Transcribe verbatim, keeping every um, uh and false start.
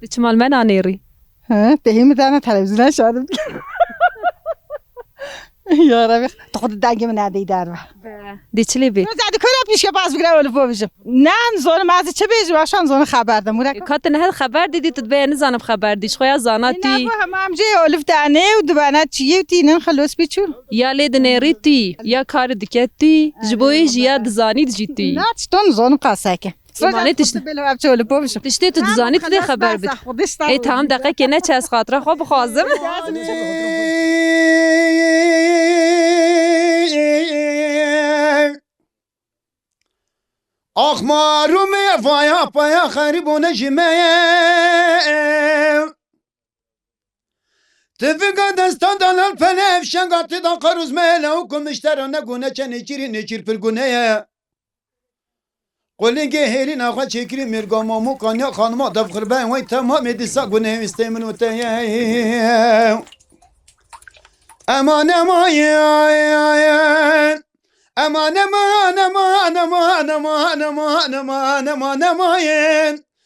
Di çimal me nanêrî. He, tehî min dana televizyona şadim. Ya Rabbi, tu xwe dengê min nedî derve. Dê çi lê bê? Zadi kore pişke baz bigre öyle bu bizim. Nan zonu mazı çi bêjim, aşan zonu xeber de. Murek. Ka tu nehet xeber didî, tu dibê nizanim xeber dî. Ji xwe ya zana tî. Ne bu hemam jê öyle tane, u dibana çiye tî, nin xelos biçû. Ya lê dinêrî tî, ya karî dike tî, ji bo yê jî ya dizanî jî tî. Na çton zonu qaseke. Îmanê tişt-, Belo ev çi öyle bu bizim. Tiştê tu dizanî, tu dê xeber bid. Ê, tam deqekê ne çi ez xatira xwe bixwazim. Axmar û me vaya paya xerîbone ji me ye. Tivika destan dalal pele fşenga ti da qaruz mele û kumiştera ne gune çe nêçirî nêçir pir gune ye. Qulingê hêrîna xwe çêkirî mêrga mamû kaniya xanima devxirbe wey temamê dîsa gune wîstê min û te ye. Eman eman eman eman eman eman eman eman eman eman eman eman.